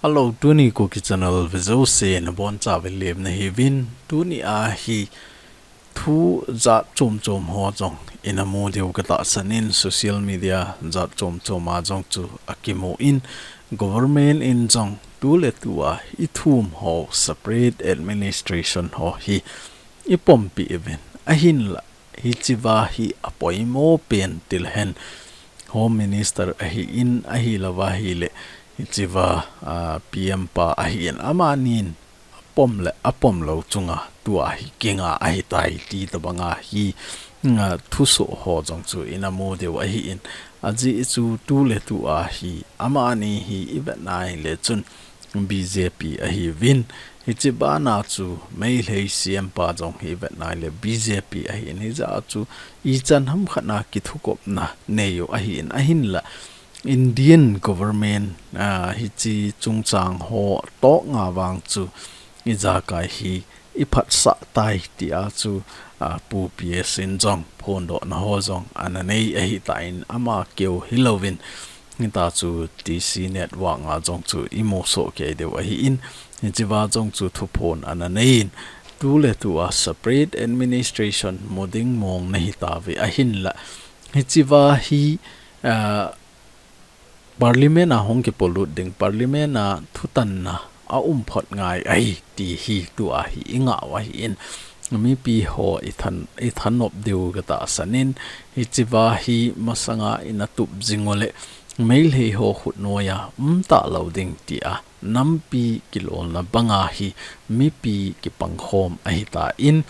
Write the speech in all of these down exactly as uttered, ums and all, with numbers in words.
Hello, tuni Kuki Channel vejouse nabonchauvin lemna hiuvin, tuni a hi thu jat chom chom ho jong ina mu diu katahsan in, social media jat chom chom a jong chu akimu in, government in jong tuletu a ithum ho separate administration ho hi ipompi uvin, ahinla hichea hi apoimo pen tilhen Home Minister ahin, ahilouva ahile hichea, ah, P M pa ahin, amanin apom le apom lou chunga tua hi kinga ahitai ti tobanga hi, ah, thusoh ho jong chu ina mu diu ahin, ajeh chu tuletu a hi amani hi ivet nai le chun B J P ahiuvin, hiche bana chu Meitei C M pa jong hi ivet nai le B J P ahin, hijeh a chu ichan hamkhat na kithukopna nei u ahin, ahinla Indian government, ah, hiche chungchang ho toh nga vang chu ijakai hi iphatsah tai tia chu, ah, Pu P S in jong phondohna ho jong ana nei ahitan, ama keu hilouvin hitia chu T C Network a jong chu imu soh kei diu ahin, hichea jong chu thuphon ana nei in, tuletu a separate administration mu ding mong nahi tauve, ahinla hichea hi, ah, Parliament a hung kipolut ding, Parliament a thutanna aum phot ngai ahi ti hi tua hi ingah u ahin, mipi ho ithan, ithanop diu katahsan in, hichea hi masanga ina tup jing u le Meitei ho khutnoiya um talou ding tia nampi kilolna banga hi mipi kipangkhom ahitan,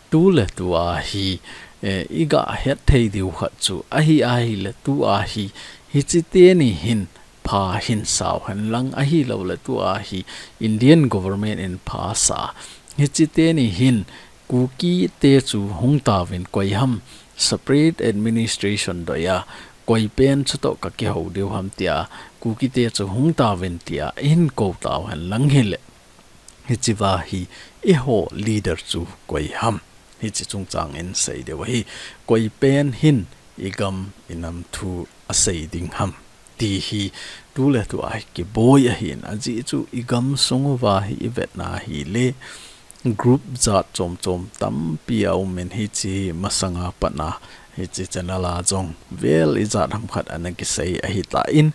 tuletu a hi, eh, igah het thei diu khat chu ahi, ahile tua hi hiche teni hin pha hin sao henlang, ahilou le tua hi Indian government in pha sa, hiche teni hin Kuki te chu hung tauvin koi ham, separate administration doiya, koi pen chutoh kakihou diu ham tia, Kuki te chu hung tauvin tia ihin kou tau henlang hile, hichea hi eiho leader chu koi ham, hiche chungchang in sei diu ahi, koi pen hin igam inam thu asei ding ham ti hi tuletu a hi kiboi ahin, ajeh chu igam sung uva hi ivet na hile group jat chom chom tampi aum in, hiche masanga pat na hiche channel a jong vel ijat hamkhat ana kisei ahitan,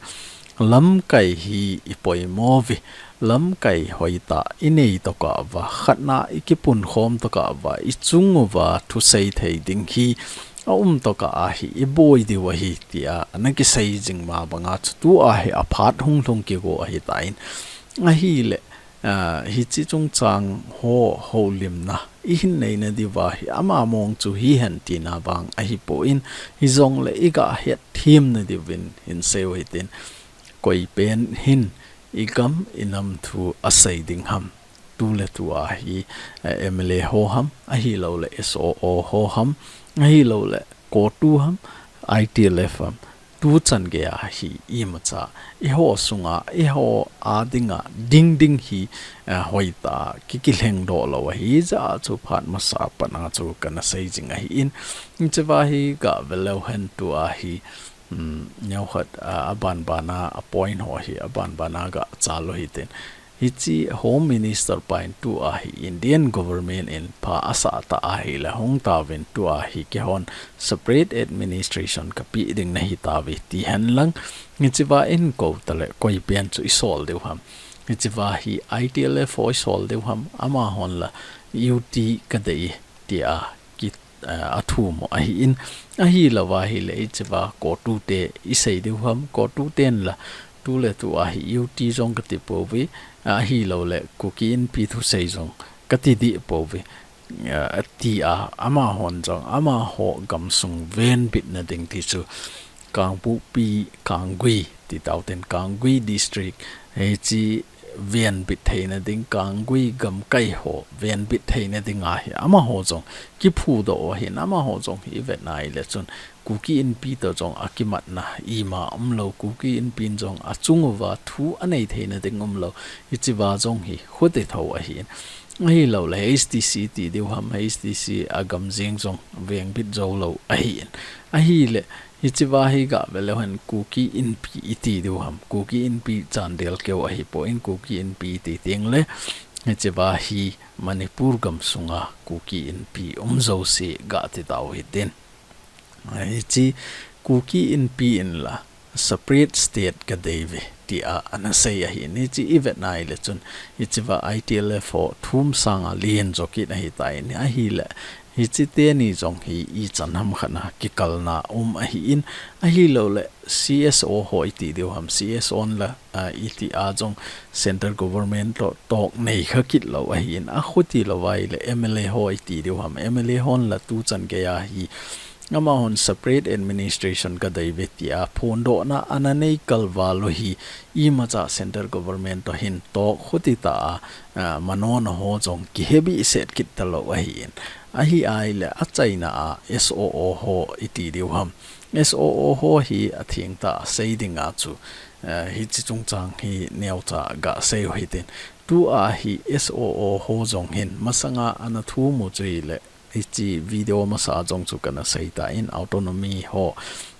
lamkai hi ipoimo uve, lamkai hoitah inei tokah uva, khatna ikipunkhom tokah uva, ichung uva thusei thei ding hi aum tokah a hi iboi diu ahi tia ana kisei jing ma banga chu tua hi aphat hung lhung kigo ahitan, ahile, ah, hiche chungchang ho houlimna ihin neina diuva hi ama mong chu hihen tina vang ahipon, hijongle igah het themna diuvin hin sei u hitin, koi pen hin igam inam thu asei ding ham, tuletu a hi, eh, M L A ho ham, ahilou le S O O ho ham, ahilou le COTU ham, I T L F ham, tuchan geiya hi imacha eiho sunga, eiho a dinga ding ding hi, eh, hoitah kikilhengdoh lou ahi, hijeh a chu phat masa pat na chu kana sei jing ahin, hichea hi gah ve leu hen tua hi, um, neokhat, ah, aban ban a, a point ho hi aban ban a gah chal u hitin, hiche Home Minister pa in tua hi Indian government in pha asah ta ahile hung tauvin tua hi keihon separate administration kapeh ding nahi tauve ti henlang, hichea ihin kou tale koi pen chu isol diu ham, hichea hi I T L F ho isol diu ham, amahon la U T kadei tia ki, eh, athum u ahin, ahilouva ahile hichea COTU te isei diu ham, COTU ten la tuletu a hi U T jong kati pouve, ahilou le Kuki Inpi thusei jong kati dih pouve, eh, tia amahon jong amaho gamsung venbitna ding ti chu Kangpokpi, Kanggui ti tau ten, Kanggui District, hiche venbit theina ding, Kanggui gamkai ho venbit theina dinga hi amaho jong kiphudoh u ahin, amaho jong hi ivet nai le chun Kuki Inpi toh jong akimatna ima umlou, Kuki Inpi in jong achung uva thu anei theina ding umlou, hichea jong hi khuti tho ahin, ahilou le H D C ti diu ham, H D C a gam jeng jong vengbit jou lou ahin, ahile Hichea hi gah ve leu hen Kuki Inpi iti diu ham. Kuki Inpi Chandel keu ahipoi, Kuki Inpi iti teng le, hichea hi Manipur gamsunga Kuki Inpi um jouse gah ti tau hitin. Hiche Kuki Inpi in la separate state kadei ve tia ana sei ahin. Hiche i vet nai le chun, hichea I T L F ho thum sanga len jo kit ahitan, ahile hiche teni jong hi ichan ham khat a kikalna um ahin, ahilou le C S O ho iti diu ham, C S O in la, a, iti a jong central government toh talk nei kha kit lou ahin, akhuti lou vai le M L A ho iti diu ham, M L A hon la tuchan geiya hi amahon separate administration kadei ve tia phondohna ana nei kalval u hi, imacha central government toh hin talk khuti tah a, a, manona ho jong kihe behseh kit talou ahin. Ahi ahile achaina a S O O ho iti diu ham. S O O ho hi atheng tah a sei dinga chu, a, hiche chungchang hi neocha gah sei u hitin. Tua hi S O O ho jong hin masanga ana thum u chu hile, hiche video masa jong chu kana sei tan, autonomy ho,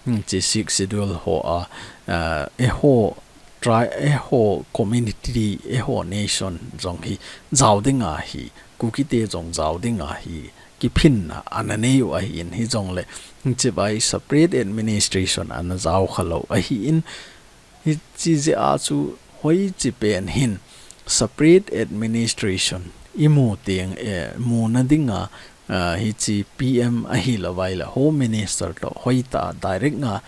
hiche Sixth Schedule ho a, a, eiho tri-, eiho community, eiho nation jong hi jao dinga hi, Kuki te jong jao dinga hi kiphinna ana nei u ahin, hijongle hichea hi separate administration ana jao kha lou ahin, hiche jeh a chu hoiche pen hin separate administration imu teng, eh, muna dinga, ah, hiche P M ahilou vai le Home Minister toh hoitah a direct a,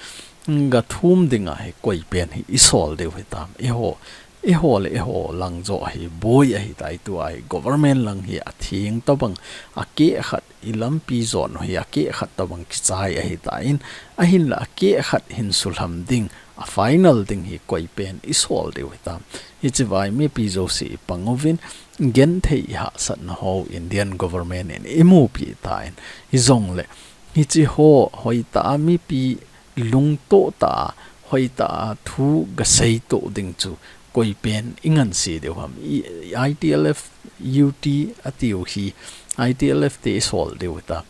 mm, gathum dinga hi koi pen hi isol diu hitam. Eiho, eiho le eiho lang joh hi boi ahitai, tua hi government lang hi atheng tobang, akeh khat i lampi jon u hi akeh khat tobang kichai ahitan, ahinla akeh khat hin sulham ding, a final ding hi koi pen isol diu hitam. Hichea hi mipi jouse ipang uvin, genthei ihahsatna ho Indian government in imupi tan, hijongle hiche ho hoitah a mipi lungtoh tah a, hoitah a thu gasei toh ding chu koi pen ingansei diu ham. I, I T L F U T atiu hi, I T L F te isol diu ta.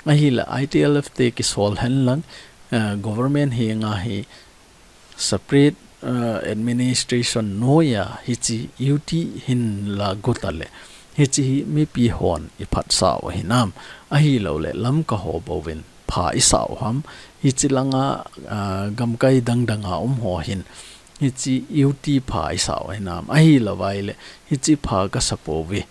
Ahile I T L F te kisol hen lang, eh, government henga hi separate, eh, administration noiya hiche U T hin la got a le, hiche hi mipi hon iphatsah u hinam, ahilou le Lamka ho bouvin pha isah u ham, hiche langa, ah, gamkai dangdang a um ho hin hiche U T pha isah u hinam, ahilou vai le hiche pha kasa pouve,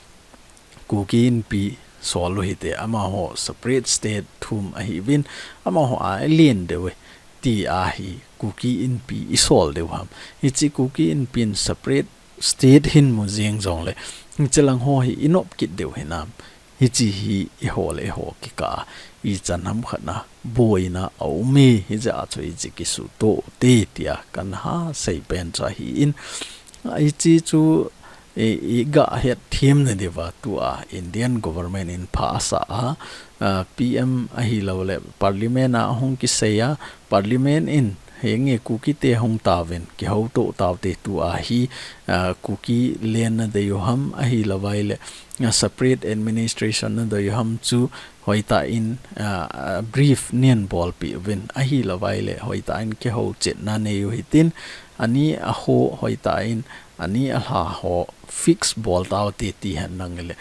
Kuki Inpi sol u hite, amaho separate state thum ahiuvin, amaho a alen diu e, tia hi Kuki Inpi isol diu ham. Hiche Kuki Inpi in separate state hin mu jeng jongle, hiche lang ho hi inop kit diu hinam. Hiche hi eiho le eiho kikah a ichan ham khat a boina aum e, hijeh a chu hiche kisutoh u hite tia kana sei pen chu ahin. Hiche chu i, i gah hetthem na diuva tua Indian government in pha asah a, a, P M ahilou le parliament a hung kisei a, parliament in henge Kuki te hung tauvin, kihoutoh taute, tua hi, a, Kuki land nadei u ham, ahilou vai le, a, separate administration nadei u ham chu hoitah in, a, a, brief neibolpeh uvin, ahilou vai le hoitah in kihouchetna nei u hitin, ani a ho hoitah in, ani a lha ho fix bol taute ti hen lang le,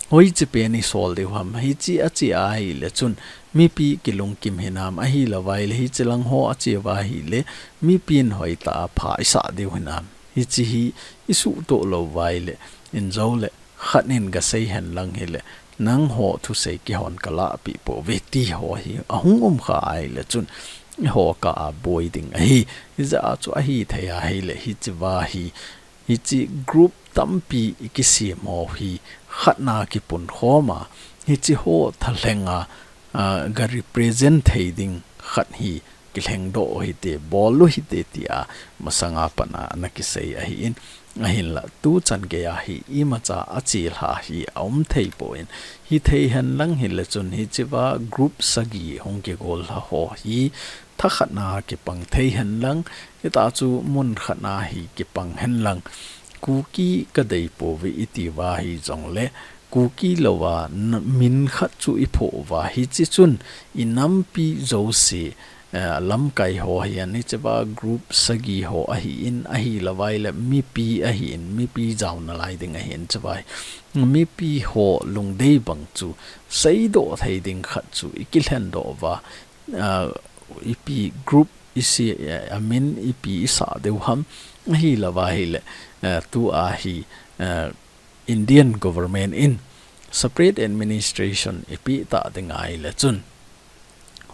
hoiche pen isol diu ham, hiche ache ahile chun mipi kilungkim hinam, ahilou vai le hiche lang ho ache uva ahile mipin hoitah a pha isah diu hinam. Hiche hi isutoh lou vai le, injou le khat in gasei hen lang hile, nangho thusei kihon kalahpeh pouve ti ho hi ahung um kha ahile chun, eiho kah a boi ding ahi. Hijeh a chu ahithei ahile, hichea hi, hiche group tampi ikisem ho hi khat na kipunkhom a, hiche ho thalheng a, a, ga represent thei ding khat hi kilhengdoh u hite, bol u hite tia masanga pat a ana kisei ahin, ahinla tuchan geiya hi imacha ache lha hi aum thei poi, hithei hen lang hile chun hichea group sagi hung kigol lha ho hi thakhat na kipang thei hen lang, hita chu mun khat na hi kipang hen lang, Kuki kadei pouve iti uva hijongle, Kuki louva, n-, min khat chu iphoh uva, hiche chun inampi jouse, eh, lamkai ho ahin, hichea group sagi ho ahin, ahilouva ahile mipi ahin, mipi jaona lai ding ahin, chea mipi ho lungdei bang chu seidoh thei ding khat chu ikilhendoh uva, ah, ipi group isi, eh, amin ipi isah diu ham, ahilouva ahile, eh, tua hi, eh, Indian government in separate administration ipeh ta ding ahile chun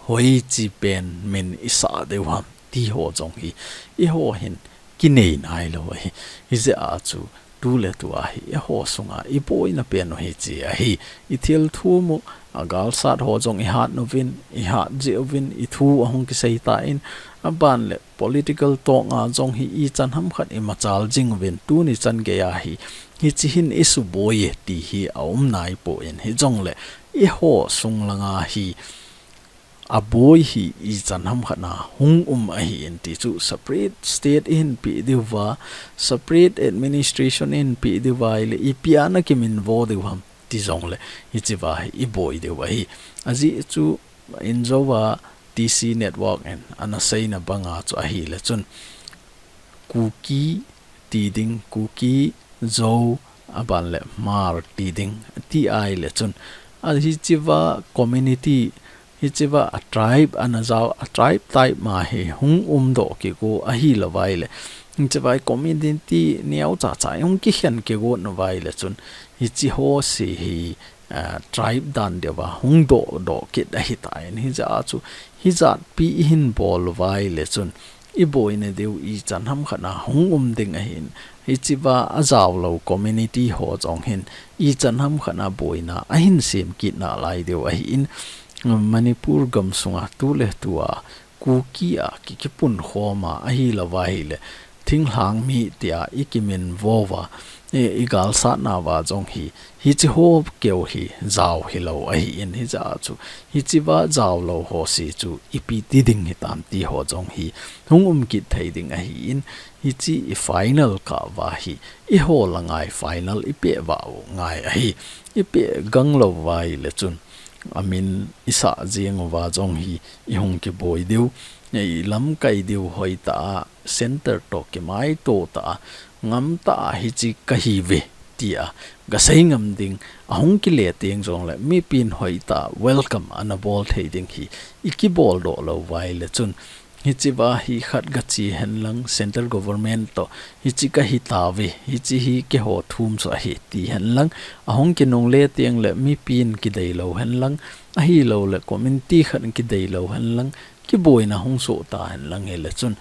hoiche pen min isah diu ham ti ho jong hi eiho hin kinei nailou ahi. Hijeh a chu tuletua hi eiho sunga iboina pen u hiche ahi. Ithil thum u, agalsat ho jong ihat uvin, ihat jeh uvin, ithu ahung kisei tan, aban le political talk a jong hi ichan ham khat imachal jing uvin, tuni chan geiya hi hiche hin isuboi e ti hi aum naipon, hijongle eiho sung langa hi aboi hi ichan ham khat na hung um ahin ti chu separate state ihin peh diuva, separate administration ihin peh diuva ahile ipi a na kiminvo diu ham ti jongle hichea hi iboi diu ahi. Ajeh chu Inzo a T C Network in ana seina banga chu ahile chun Kuki ti ding, Kuki, Zo, aban le Hmar ti ding ti ahile chun, a hichea community, hichea a tribe ana jao, a tribe type ma hi hung umdoh kigo ahilouva ahile, hichea community neocha cha hung kikhen kigo nauva ahile chun, hiche ho se hi, ah, tribe dan deuva hung dohdoh kit ahitan, hijeh a chu hijat pi ihin bol uva ahile chun iboina diu ichan ham khat na hung um ding ahin, hichea ajaolou community ho jong hin ichan ham khat na boina ahin sem kit nalai diu ahin, Manipur gam sunga tuletua Kuki a ki, kipunkhom a ahilouva ahile, thinglhang mi tia ikiminvo uva, i, igalsat nauva jong hi, hiche ho keu hi jao hilou ahin, hijeh a chu hichea jaolou ho se chu ipi ti ding hitam ti ho jong hi hung um kit thei ding ahin, hiche i final kah uva hi eiho langa i final ipeh uva u ngai ahi. Ipeh ganglouva ahile chun amin isah jeng uva jong hi ihung kiboi diu, ilamkai diu hoitah a, center toh kimaito tah a, ngamtah a hiche kahiuve tia gasei ngam ding, ahung kile teng jongle mipin hoitah a welcome ana bol thei ding hi ikibol doh louva ahile chun, hichea hi khat gache henlang, central government toh hiche kahi tauve, hiche hi keiho thum chu ahi ti henlang, ahung kinungle teng le mipin kideilou henlang, ahilouleh community khat kideilou henlang, kiboina hung soh ta henlang hile chun,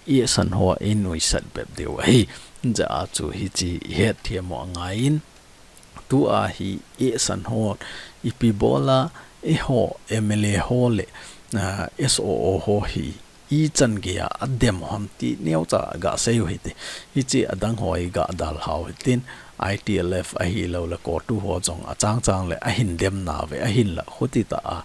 eisan ho einuisat bep diu ahi. Hijeh a chu hiche ihet them u angaiyin, tua hi eisan ho ipi bol a, eiho M L A ho le, ah, S O O ho hi ichan geiya adem u ham ti neocha gasei u hite. Hiche adang ho hi gadalhau hitin, I T L F ahilouleh CoTU ho jong achang chang le ahin dem nauve, ahinlah khuti tah a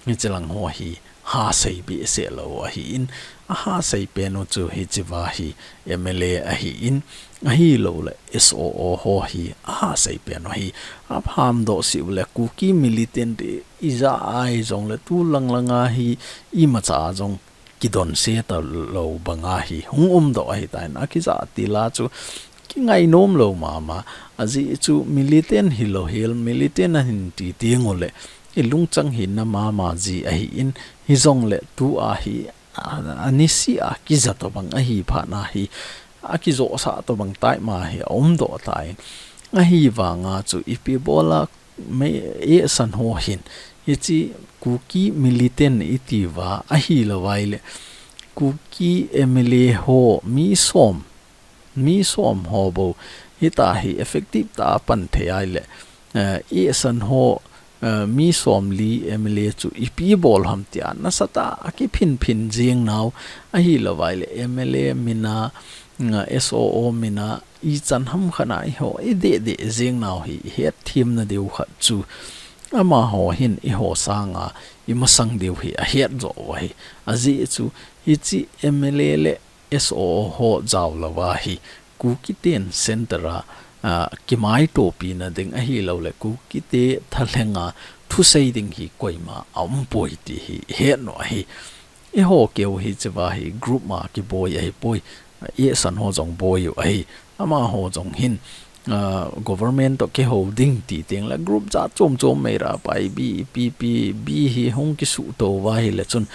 hiche lang ho hi hasei behseh lou ahin, ahasei pen u chu hichea hi M L A ahin, ahilouleh S O O ho hi ahasei pen u ahi. Aphamdoh seh uleh Kuki militant ijat jongle tulang langa hi imacha jong kidonse talou banga hi hung umdoh ahitan, akijat til a chu kingainom lou mama, ajeh chu militant hilou hel, militant ahin ti teng uleh ilungchang hinna mama ji ahin, hijongle tua hi, a, anise a kija tobang ahi phat na hi, akijosah tobang tai ma hi aumdoh tan. Ahivanga chu ipi bol a mei, eisan ho hin, hiche Kuki militant itiuva ahilou vaileh, Kuki M L A ho mi som, mi som ho bou hitia hi effective tah a pan thei ahileh, eh, eisan ho, eh, mi somli M L A chu ipi bol ham tia nasatah a kiphinphin jeng nau ahilou vaileh, M L A min a, nga S O O min a, ichan ham khat na eiho ideh deh jeng nau hi ihet them na diu khat chu amaho hin eiho sanga imasang diu hi ahet jo u ahi. Ajeh chu hiche M L A le S O O ho jaolou va hi Kukiten center a, a, kimaitopi na ding ahilouleh Kukite thalheng a thusei ding hi koima aumpoi ti hi ihet u ahi. Eiho keu hichea hi group ma kiboi ahipoi. Eisan ho jong boi u ahi. Amaho jong hin, ah, government to kihou ding ti teng le group jat chom chom mai ra pai B, P P, B hi hung kisuto uva ahile chun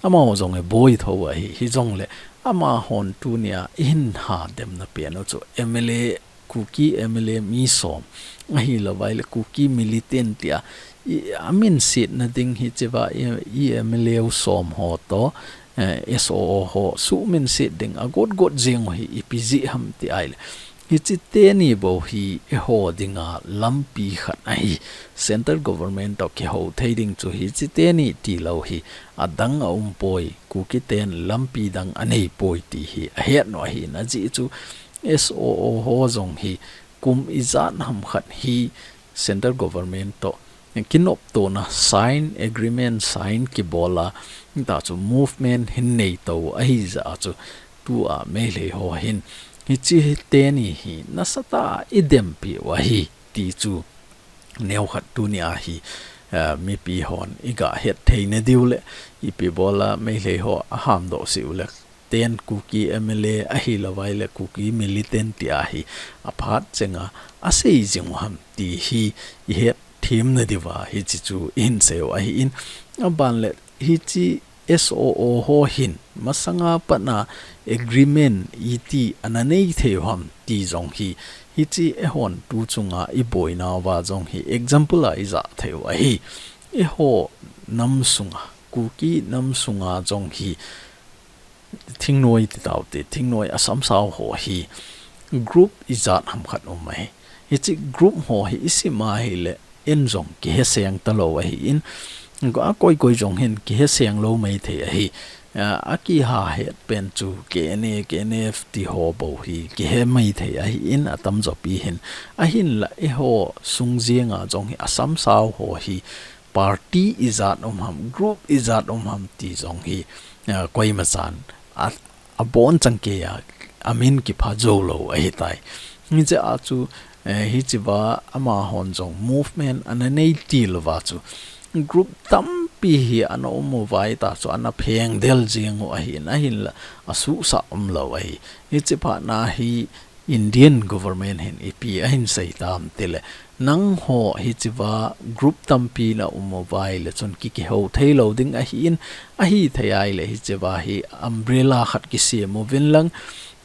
amaho jong e boi tho ahi. Hijongle amahon tunia ihin hademna pen u chu M L A Kuki M L A mi som, ahilouva ahile Kuki militant tia, i, amin setna ding hichea, i, i M L A u som ho to, eh, S O O ho, suhmin set ding, agot got jeng u hi, ipi jeh ham ti ahile. Hiche teni bou hi, eiho dinga lampi khat ahi, central government to kihou thei ding chu hiche teni tilou hi, adang aumpoi, Kuki ten lampi dang aneipoi ti hi, ahet u ahi, ajeh chu, S O O ho jong hi kum ijat ham khat hi central government to kinoptona sign, agreement sign kibola, hita chu movement hin neito ahijeh a chu tua Meitei ho hin hiche teni hi nasatah a idempi u ahi ti chu neokhat tunia hi, eh, mipi hon iga het theina diu le ipi bola Meitei ho ahamdoh sih u le ten Kuki M L A ahilouva ahile Kuki militant tia hi aphat chenga asei jing u ham ti hi ihet themna diuva hiche chu ihin sei u ahin, aban le hiche S O O ho hin masanga patna agreement iti ana nei thei u ham ti jong hi hiche eihon tu chunga iboinauva jong hi example a ija thei u ahi. Eiho nam sunga, Kuki nam sunga jong hi thingnoi ti taute, thingnoi asam sao ho hi group ijat ham khat um ahi. Hiche group ho hi isim a ahile, en jong kiheseng talou ahin, akoi koi jong hin kiheseng lou maithei ahi. A, akiha het pen chu K N A, K N F ti ho bou hi kihe maithei ahin, atamjo pi hin. Ahinla eiho sung jenga jong hi asam sao ho hi party ijat um ham, group ijat um ham ti jong hi, eh, koima chan a, abonchan keiya amin kipha joulou ahitai. Hichea chu, eh, hichea amahon jong movement ana nei tilouva chu group tampi hi ana um uva hita chu ana phengdel jing u ahin, ahinla asuhsah umlou ahi. Hiche phatna hi Indian government hin ipi ahin sei tam tile, nangho hichea group tampi na um uva ahile chun ki, kihou theilou ding ahin, ahithei ahile hichea hi umbrella khat kisem uvin lang,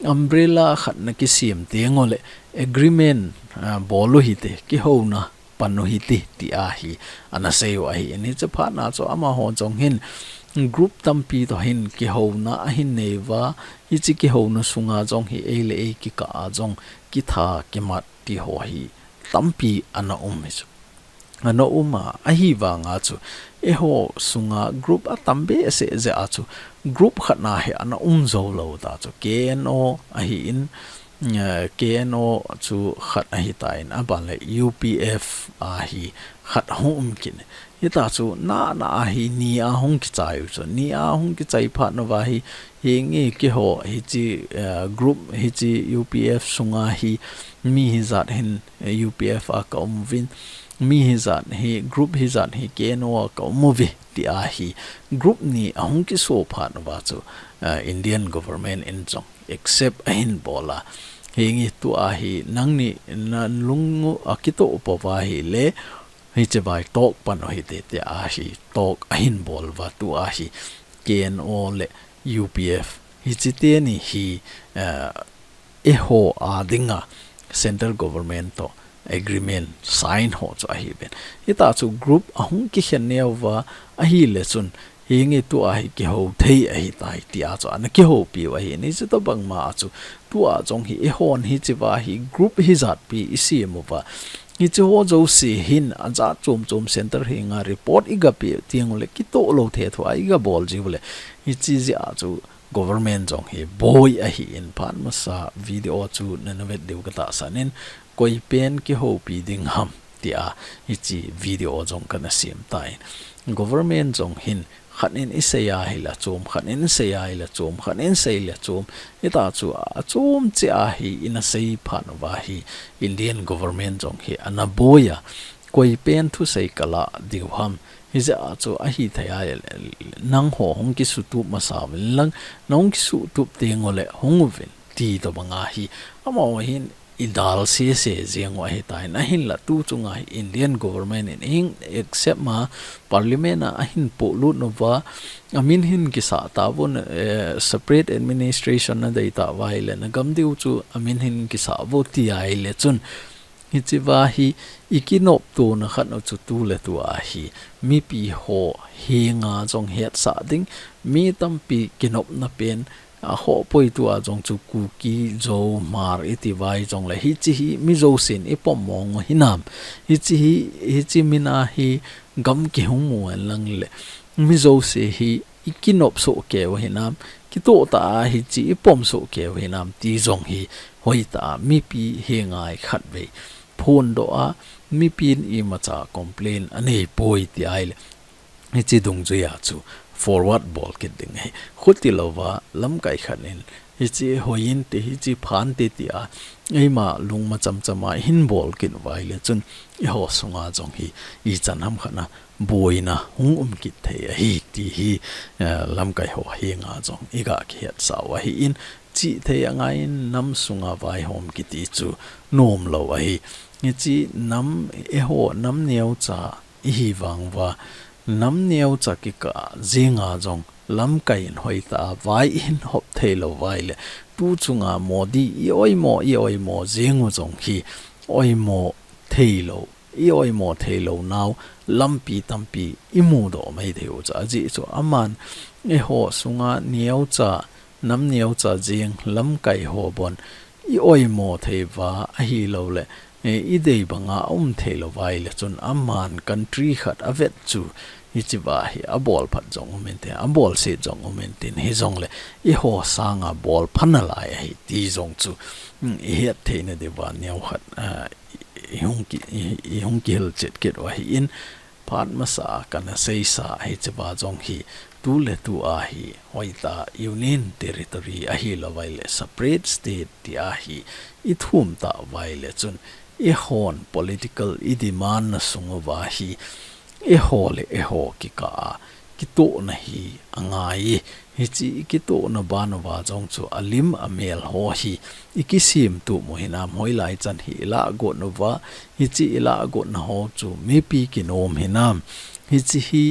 umbrella khat nakisem teng ule agreement, ah, bol u hite, kihouna pan u hite, tia hi ana sei u ahin, hiche phatna chu amaho jong hin group tampi to hin kihouna ahin nei uva, hiche kihouna sunga jong hi ei le ei kikah a jong kitha kimat ti ho hi tampi ana um hi chu. Ana um a, ahivanga chu eiho sunga group atam behseh jeh a chu group khat na hi ana um joulou ta chu K N O ahin, eh, K N O chu khat ahitan, aban le U P F a hi khat ahung um kit in. Hita chu nana a hi ni ahung kichai u chu, ni ahung kichai phat uva hi, hinge keiho hiche, eh, group hiche U P F sunga hi mi hijat hin, eh, U P F a ka um uvin, mi hijat hi, group hijat hi K N O a ka um uve, tia hi group ni ahung kiso phat uva chu, eh, Indian government in jong accept ahin bol a. Hinge tua hi nangni nalung u akitoh pouva ahile, hichea hi talk pan u hite, tia hi talk ahin bol uva tua hi K N O le U P F hiche teni hi, eh, eiho a dinga central government to agreement sign ho chu ahiuvin. Hita chu group ahung kikhen neo uva ahile chun hinge tua hi kihou thei ahitai tia chu ana kihoupi u ahin, hiche tobang ma a chu tua jong hi eihon hichea hi group hijat pi isem uva, hiche ho jouse hin ajat chom chom center henga report iga pe teng ule kitoh lou thethu a iga bol jiu le, hiche jeh a chu government jong hi boi ahin, phat masa video chu nana vet diu katahsan in, koi pen kihoupi ding ham tia hiche video jong kana sem tan. Government jong hin khat in isei ahile chom, khat in isei ahile chom, khat in isei le chom. Hita chu achom cheh a hi ina sei phat uva hi Indian government jong hi ana boi a. koi pen thusei kalah diu ham. Hijeh a chu ahithei a, nangho hung kisutup masa uvin lang, nahung kisutup teng uleh hung uvin, ti tobang ahi. Amaho hin idal sese jeng u ahitan, ahinla tu chunga hi Indian government in eihin accept ma, parliament a ahin polut uva, amin hin kisah tauvin, eh, separate administration nadei tauva ahileh, nagam diu chu amin hin kisah uvo ti ahileh chun, hichea hi ikinoptona khat u chu tuletua hi mipi ho henga jong hetsah ding, mi tampi kinopna pen, akhohpoi tua jong chu Kuki, Zo, Hmar iti uva jongleh hiche hi mi jousen ipom mong u hinam. Hiche hi, hiche mina hi gam kihung mu hen lang leh, mi jouse hi ikinop soh kei u hinam, kitoh tah a hiche ipom soh kei u hinam ti jong hi hoitah a mipi henga hi khatvei phondoh a, mipin imacha complain aneipoi ti ahileh, hiche dungjuia chu forward bol kit ding ahi. Khuti louva lamkai khat in, hiche hointe, hiche phante tia eima lungmacham chama ihin bol kit uva ahileh chun, eiho sunga jong hi ichan ham khat a boina hung um kit thei ahi ti hi, eh, lamkai ho henga jong iga kihetsah u ahin, chihthei angaiyin nam sunga vaihom kiti chu nomlou ahi. Hiche nam, eiho nam neocha ihi vang uva, nam neocha kikah jenga jong lamkai in hoitah a vai ihin hop theilou uva ahileh, tu chunga Modi ioimo, ioimo jeng u jong hi oimo theilou, ioimo theilou nau lampi tampi imudoh maithei u chu ajeh chu aman eiho sunga neocha, nam neocha jeng lamkai ho bon ioimo thei uva ahilouleh, eh, idei banga aum theilou uva ahileh chun aman country khat avet chu hichea hi abolphat jong um intin, abolset jong um intin, hijongleh eiho sanga bolpha nalai ahi ti jong chu, mm, ihet theina diuva neokhat, ah, i, ihung ki, i, ihung kihilchet kit u ahin, phat masa a kana seisa hichea jong hi tuletua hi hoitah a Union Territory ahilouva ahileh separate state tia hi ithum tauva ahileh chun, eihon political idemand na sung uva hi eiho le eiho kikah a kitohna hi angai e. Hiche ikitohna ban uva jong chu alim amel ho hi ikisemtup u hinam, hoilai chan hi ilahgot uva, hiche ilahgotna ho chu mipi kinom hinam, hiche hi,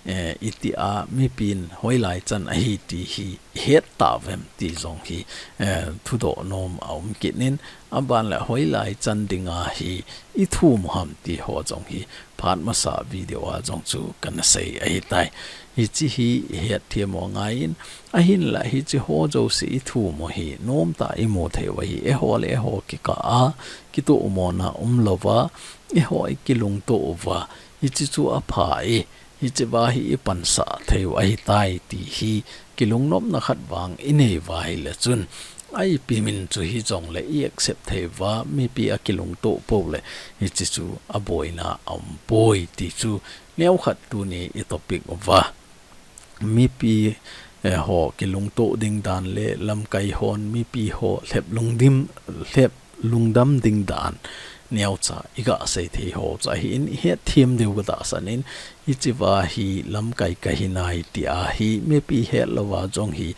eh, itia mipin hoilai chan ahi ti hi ihet tauvem ti jong hi, eh, thudoh nom aum kit in, aban leh hoilai chan dinga hi ithum u ham ti ho jong hi phat masa video a jong chu kana sei ahitai. Hiche hi ihet them u angaiyin, ahinla hiche ho jouse ithum u hi nomtah a imu thei u ahi, eiho le eiho kikah a kitohmona umlouva, eiho ikilungto uva, hiche chu apha e, hichea hi ipansah thei u ahitai ti hi kilungnopna khat vang inei uva ahileh chun, a ipi min chu hijongleh i accept thei uva, mipi akilungto pou leh hiche chu aboina aumpoi ti chu neokhat tuni i topic uva, mipi, eh, ho kilungto ding dan le lamkai hon mipi ho lhep lungdim, lhep lungdam ding dan neocha iga sei thei ho chu ahin, ihet them diu katahsan in, hichea hi lamkai kahi nai tia hi mipi hetlouva jong hi,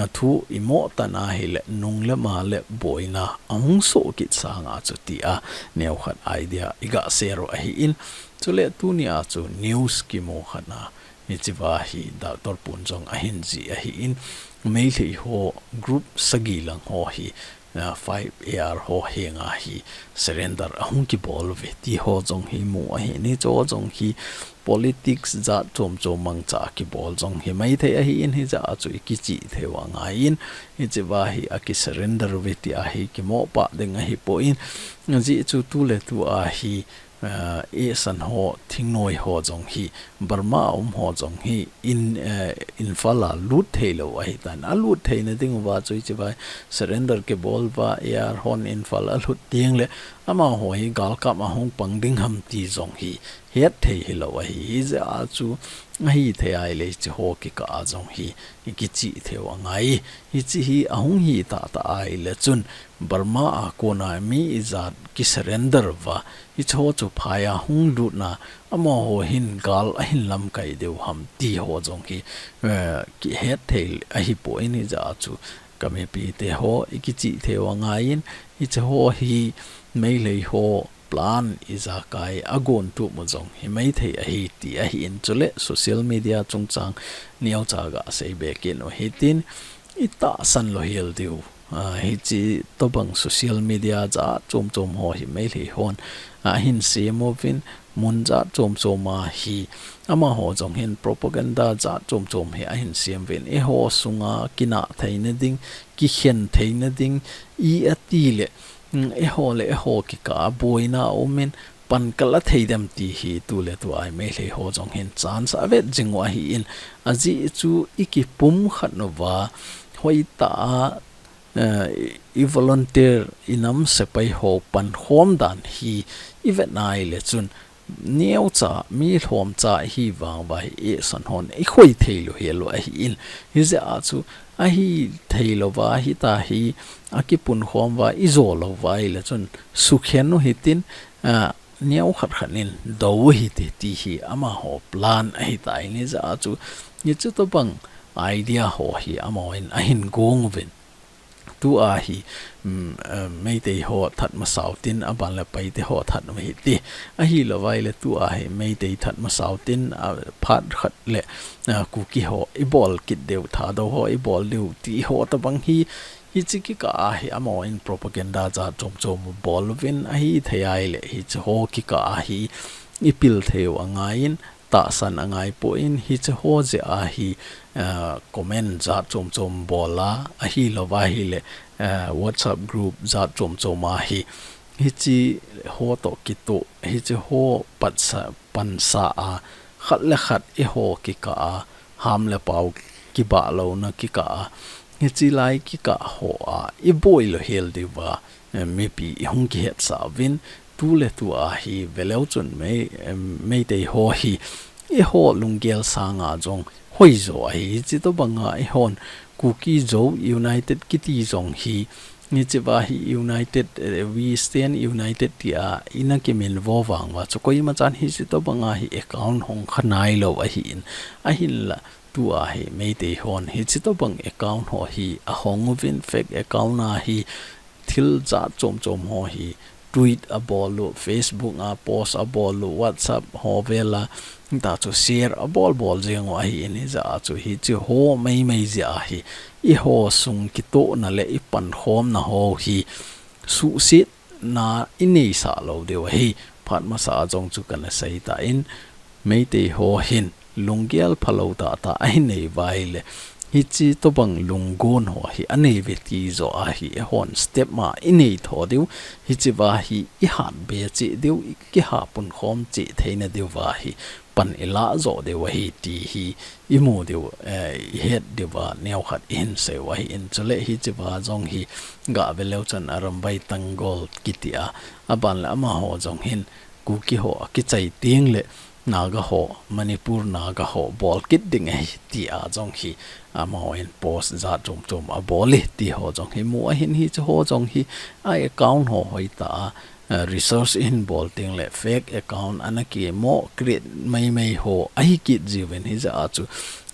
a, thu imoh tan ahileh nung le ma le boina ahung soh kit sanga chu tia neokhat idea iga share u ahin, chuleh tunia chu news kimu khat a, hichea hi Doctor Pun jong ahin jih ahin, Meitei ho group sagi lang ho hi, ah, five A R ho henga hi surrender ahung kibol uve ti ho jong hi mu ahin, hiche ho jong hi politics jat chom chom mangcha kibol jong hi maithei ahin, hijeh a chu ikichih thei u angaiyin, hichea hi aki surrender uve tia hi kimoh pah ding ahipoi, ajeh chu tuletua hi, ah, eisan ho, thingnoi ho jong hi, Burma a um ho jong hi, in, eh, Imphal a lut theilou ahitan. Alut theina diuva chu hichea surrender kibol uva, A R hon Imphal alhut teng leh, amaho hi galkap a hung pang ding ham ti jong hi, het thei hilou ahi. Hijeh a chu ahithei ahile hiche ho kikah a jong hi, i kichih theiu angai. Hiche hi ahung hi tahtah ahile chun Burma a kona mi ijat kisurrender uva, hiche ho chu phai a hung lutna, amaho hin gal ahin lamkai diu ham ti ho jong hi, eh, kihet thei ahipoi. Hijeh a chu ka mipite ho, i kichih theiu angaiyin, hiche ho hi Meitei ho plan ijakai a gontup u jong himai thei ahi ti ahin, chule social media chungchang neocha gasei be kit u hitin, i tahsan lou hel diu. Ah, hiche tobang social media jat chom chom ho hi Meitei hon ahin sem uvin, mun jat chom chom a hi amaho jong hin propaganda jat chom chom hi ahin sem uvin, eiho sunga kinah theina ding, kikhen theina ding, i ati le, mm, eiho le eiho kikah a boina aumin, pan kala thei dem ti hi tuletua hi Meitei ho jong hin chance avet jing u ahin, ajeh chu i kipumkhat uva, hoitah a, eh, i, i volunteer, i nam sepai ho pankhom dan hi i vet ahile chun, neocha, mi lhomcha ihi vang uva hi, i san hon i khoi thei lou hel u ahin. Hijeh a chu ahithei louva, hitia hi akipunkhom uva, i jo lou uva ahile chun sukhen u hitin, ah, neokhat khat in dou u hite ti hi amaho plan ahitan, hijeh a chu hiche tobang idea ho hi amahon ahin gong uvin. Tua hi, um, uh, Meitei ho that masa u tin, aban le Paite ho that u hite. Ahilou ahile tua hi Meitei that masa u tin, uh, phat khat le, uh, Kuki ho i bol kit diu, Thadou ho i bol diu ti ho tobang hi, hiche kikah a hi amahon propaganda jat chom chom bol uvin, ahithei ahile hiche ho kikah a hi i pil theiu angaiyin, tahsan angaipoi. Hiche ho jeh a hi, ah, comment jat chom chom bol a, ahilou ahile, ah, WhatsApp group jat chom chom a hi, hiche ho toh kitoh, hiche ho patsa, pansa a, khat le khat eiho kikah a, ham le pao kibah louna kikah a, hiche lai kikah ho a, i boi lou hel diuva, eh, mipi i hung kihetsah uvin, tuletua hi veleu chun Mei-, em, Meitei ho hi, eiho lunggel sanga jong hoijo ahi, hiche tobanga eihon Kuki Zo United kiti jong hi, hichea hi United, eh, We Stand United tia ina kiminvo vang uva chu koima chan hiche tobanga hi account hong kha nailou ahin, ahinla tua hi Meitei hon hiche tobang account ho hi ahong uvin, fake account a hi thil jat chom chom ho hi tweet abol u, Facebook a post abol u, WhatsApp ho vel a, ta chu share abol bol jeng u ahin, hijeh a chu hiche ho maimai jeh a hi, eiho sung kitohna le i pankhomna ho hi suhsetna i neisah lou diu ahi, phat masa a jong chu kana seitan, Meitei ho hin lunggel phalou tahtah ahin nei uva ahile, hiche tobang lunggon ho hi anei uve ti joh a hi eihon step ma i nei tho diu, hichea hi i hat be cheh diu, i kiha punkhom cheh theina diuva hi pan i lah joh diu ahi ti hi i mu diu, eh, i het diuva neokhat i hin sei u ahin, chule hichea jong hi gah veleu chun Arambai Tenggol kitia, aban le amaho jong hin Kuki ho akichai teng le Naga ho, Manipur Naga ho bol kit ding ahi tia jong hi amahon post jat chom chom abol e ti ho jong hi mu ahin, hiche ho jong hi a account ho hoitah a, eh, research i hin bol teng le fake account ana kimo create maimai ho ahi kit jiuvin, hijeh a chu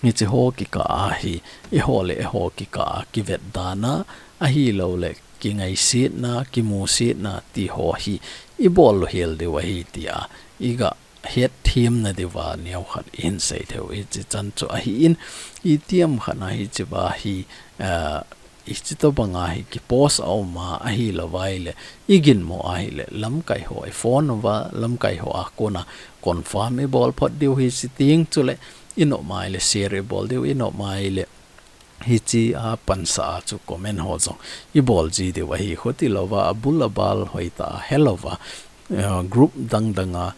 hiche ho kikah a hi eiho le eiho kikah a kivet dan a, ahilou le kingaisetna, kimusetna ti ho hi i bol lou hel diu ahi tia i gah hetthem na diuva neokhat i hin sei theiu hiche chan chu ahin, itiham khat a hichea hi, eh, hiche tobanga hi kipost a um a, ahilou ahile i ginmo ahile lamkai ho i phone uva, lamkai ho a kona confirm i bol phot diu hiche teng chule i nom ahile share i bol diu, i nom ahile hichea pansa a chu comment ho jong i bol ji diu ahi, khutilouva abul abal hoitah a helouva, eh, group dang dang a,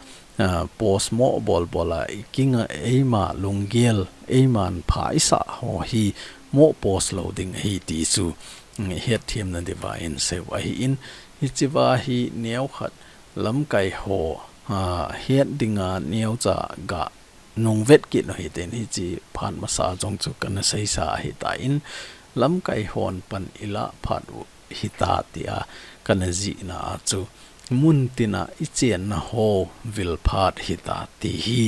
eh, post mo bol bol a i kinga, eima lunggel, eiman pha i sah ho hi mo post lou ding ahi ti chu, mm, hetthem na diuva i hin sei u ahin, hichea hi neokhat lamkai ho, ah, het dinga neocha ga nung vet kit u hitin hiche phat masa jong chu kana seisa ahitan, lamkai hon pan ilah phat u hita tia kana jihna a chu mun tina ichenna ho vil phat hita ti hi,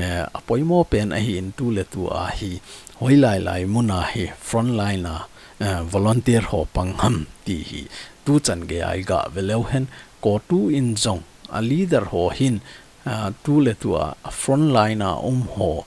eh, apoimo pen ahin, tu le tu a hi hoilai lai muna hi frontline a, eh, volunteer ho pang ham ti hi tuchan geiya iga ve leu hen, CoTU in jong a leader ho hin, ah, tu le tu a, a frontline a um ho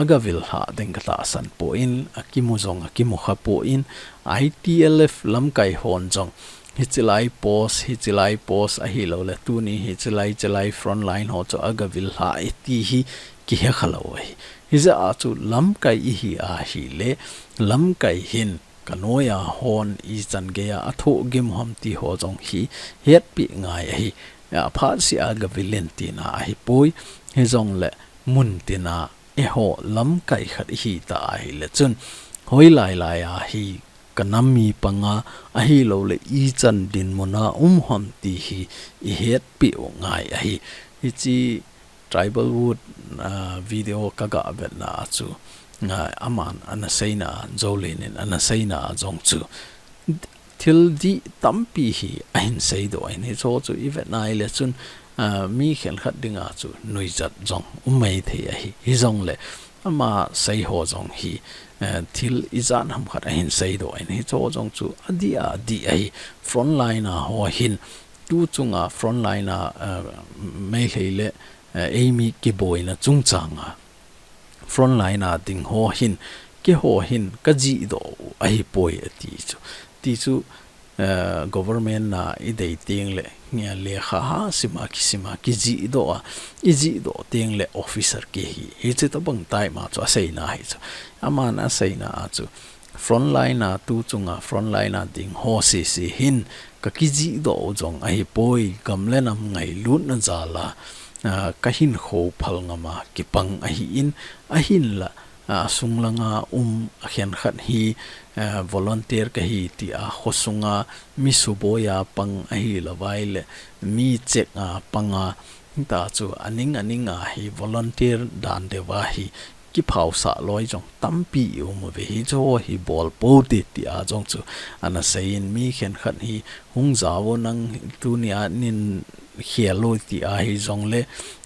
aga vil lha ding katahsan poi, akimu jong akimu kha poi, I T L F lamkai hon jong hichelai post, hichelai post ahilou le tuni hichelai, chelai frontline ho chu aga vil lha e ti hi kihe kha lou ahi. Hijeh a chu lamkai ihi ahile, lamkai hin kanoiya hon ichan geiya athoh gim u ham ti ho jong hi hetpi ngai ahi. Aphat seh a gavil in tina ahipoi. Hijongle mun tina eiho lamkai khat ihi ta ahile chun, hoilai lai a hi kanam mi panga, ahilou le ichan dinmun a um u ham ti hi ihetpi u ngai ahi. Hiche Tribal Wood, ah, video kaga vetna a chu, ah, aman ana seina, Jolen in ana seina jong chu thil dih tampi hi ahin seidoh in, hicheho chu ivet nai le chun, ah, mi khenkhat dinga chu nuijat jong um maithei ahi. Hijongle ama sei ho jong hi, eh, thil ijat ham khat ahin seidoh in, hicheho jong chu adih a adih ahi. Frontline a ho hin, tu chunga frontline a, eh, Meitei le, eh, eimi kiboina chungchanga frontline a ding ho hin, keiho hin kajihdoh u ahipoi ati chu. Ti chu, eh, government na idei teng le, nge lekha ha sima kisima kijihdoh a, ijihdoh teng le officer kihi. Hiche tobang type ma chu aseina hi chu. Aman aseina a chu, frontline a tu chunga frontline a ding ho sese hin kakijihdoh u jong ahipoi, gam le nam ngailutna jal a, ah, kahinkho phal ngam a kipang ahin, ahinla, ah, sunglang a um akhenkhat hi, ah, volunteer kahi tia khosunga mi suboi a pang ahilouvai le mi check a panga, ta chu aning aning a hi volunteer dan deuva hi kiphaosah loi jong tampi i um uve, hicheho hi bol pou hite tia jong chu ana seiyin, mi khenkhat hi hung jao nang tunia nin khel loi tia hijongle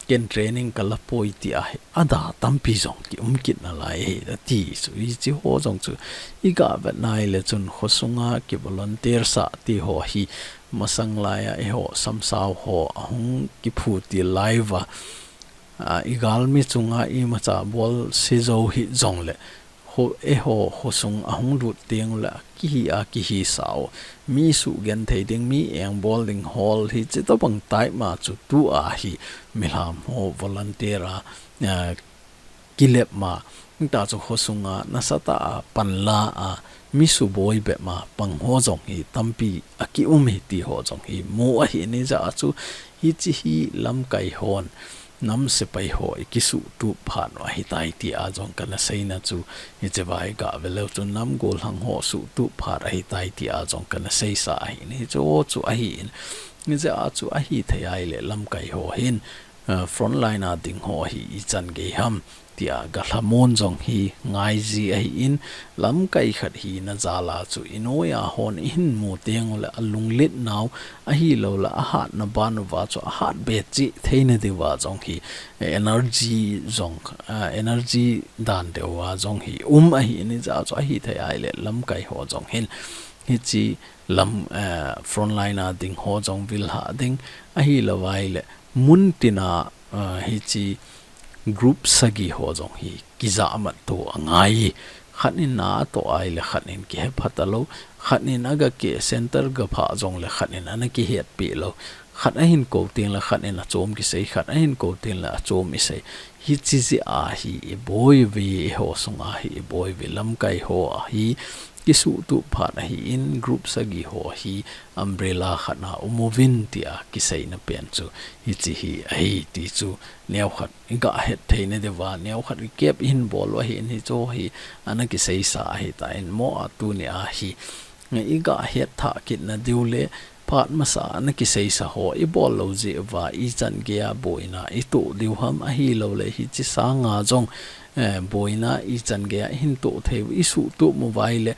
ken training kala poi tia hi ada tampi jong ki um kit nalai ahi ati chu. Hicheho jong chu iga vet nai le chun khosunga ki volunteer sah ti ho hi masang laiya eiho samsau ho ahung kiphu til lai uva, ah, igalmi chunga imacha bol sejou hijongle, ho, eiho khosung ahung lut teng le kihi a kihisah u, mi sugenthei ding, mi engbol ding hol hiche tobang type ma chu tua hi milham ho volunteer a, ah, kilep ma, ta chu khosunga nasatah a panla a mi suboi bep ma pang ho jong hi tampi aki um e ti ho jong hi mu ahin, hijeh a chu hiche hi lamkai hon nam sepai ho i kisuhtup phat u ahitai tia jong kana seina chu, hiche vai ga ve leu chun nam gollhang ho suhtup phat ahitai tia jong kana seisa ahin, hicheho chu ahin, hijeh a chu ahithei ahile lamkai ho hin, ah, frontline a ding ho hi ichan gei ham tia galhamon jong hi ngai ji ahin, lamkai khat hina jal a chu inoiya hon ihin mu teng u le alunglet nau ahilou le ahatna ban uva chu ahat be cheh theina diuva jong hi, eh, energy jong, ah, energy dan deuva jong hi um ahin, hijeh a chu ahithei ahile lamkai ho jong hin hiche lam, eh, frontline a ding ho jong vil lha ding ahilouvai le mun tina, ah, hiche group sagi ho jong hi kijahmat to angai. Khat in na atoh ahile khat in kihe pha talou, khat in aga ke center ga phah jongle khat in ana kihetpi lou, khat ahin kou teng le khat in achom kisei, khat ahin kou teng le achom isei. Hiche jeh a hi iboi uve, eiho sunga hi iboi uve, lamkai ho a hi kisuhtup phat ahin, group sagi ho hi umbrella khat a um uvin tia kiseina pen chu hiche hi ahi ti chu neokhat iga het theina diuva, neokhat i kep ihin bol u ahin, hicheho hi ana kiseisa ahitan, mo a tunia hi iga het thah kitna diu le phat masa a ana kiseisa ho i bol lou jeh uva ichan geiya boina i toh diu ham, ahilouleh hiche sanga jong, eh, boina ichan geiya i hin toh thei u, i suhtup uva ahileh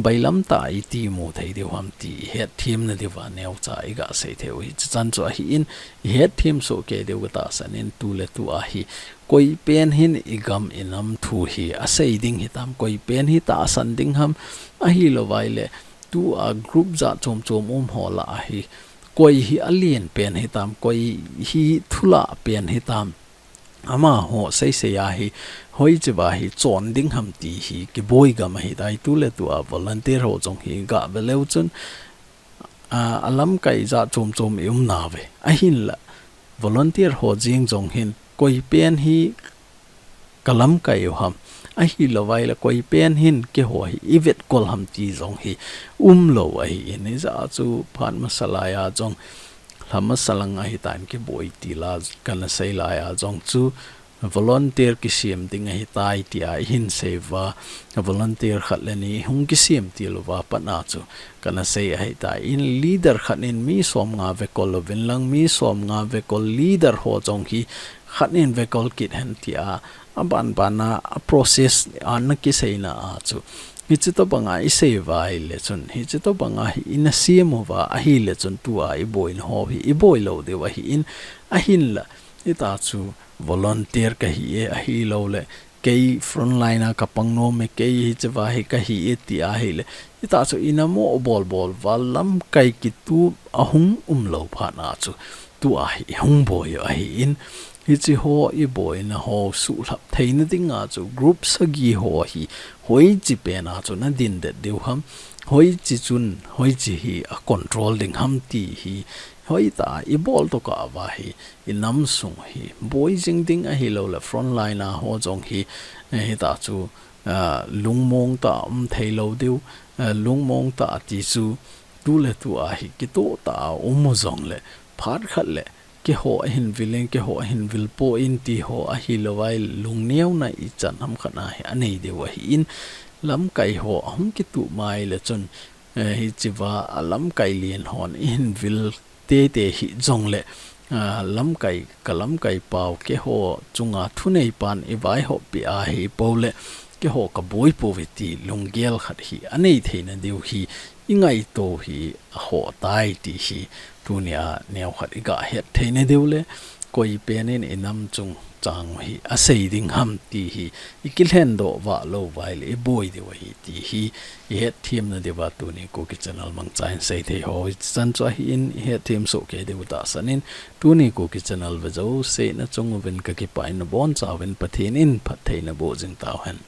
bailam tah a i ti mu thei diu ham ti i hetthem na diuva neocha i gasei thei u hiche chan chu ahin, i hetthem soh kei diu ka tahsan in, tu le tu a hi koi pen hin i gam i nam thu hi asei ding hitam, koi pen hi tahsan ding ham, ahilou vai leh tua group jat chom chom um ho lah a hi koi hi alen pen hitam, koi hi thulah pen hitam, amaho seisei a hi hoiche va hi chon ding ham ti hi kiboi gam ahitai. Tu le tu a volunteer ho jong hi gah ve leu chun, a, a lamkai jat chom chom i um nauve. Ahinlah volunteer ho jeng jong hin koi pen hi ka lamkai u ham, ahilou vai leh koi pen hin keiho hi i vetkol ham ti jong hi umlou ahin, hijeh a chu phat masa lai a jong, lha masa lang ahitan kiboi ti la kana sei lai a jong chu volunteer kisem ding ahitai tia i hin sei uva, volunteer khat le ni hung kisem til uva pat a chu kana sei ahitai. In leader khat in mi som nga vekol uvin lang, mi som nga vekol leader ho jong hi khat in vekol kit hen tia, a ban ban a, a process a na kiseina a chu hiche tobang a i sei uva ahileh chun, hiche tobang a hi i na sem uva ahileh chun tua i boina ho hi i boi lou diu ahin, ahinlah hita chu volunteer ka hi e, ahilouleh kei frontline a ka pang nom e, kei hiche va hi ka hi e ti ahileh, hita chu i na mo bol bol uva lamkai kitup a hung umlou phat a chu tua hi i hung boi u ahin, hiche ho i boina ho suhlhap theina ding a chu group sagi ho hi hoiche pen a chu na din det diu ham, hoiche chun hoiche hi a control ding ham ti hi hoitah a i bol tokah uva hi i nam sung hi boi jing ding ahilouleh frontline a ho jong hi, eh, hita chu, ah, lungmong tah a um thei lou diu, ah, lungmong tah a ti chu tu le tu a hi kitoh tah a um u jong leh phat khat leh keiho a hin vil in, keiho a hin vil poi ti ho ahilou vai lungneona i chan ham khat a hi a nei diu ahin, lamkai ho a hung kitup mai leh chun, eh, hiche va a lamkai len hon i hin vil tete hi jong leh, ah, lamkai, ka lamkai pau keiho chunga thunei pan i vaihop pi a hi pou leh keiho ka boi pouve ti lunggel khat hi a nei theina diu hi i ngaito hi a ho tai ti hi tunia neo khat i gah het theina diu leh koi pen in i nam chung chang u hi a sei ding ham ti hi i kilhen doh vah lou vai leh i boi diu ahi ti hi i hetthem na diuva tuni Kuki Channel mangcha in sei thei ho hiche chan chu ahin i hetthem soh kei diu tahsan in tuni Kuki Channel ve jouse na chung uvin ka kipah in na boncha uvin Pathen in phatthei na boh jing tauhen.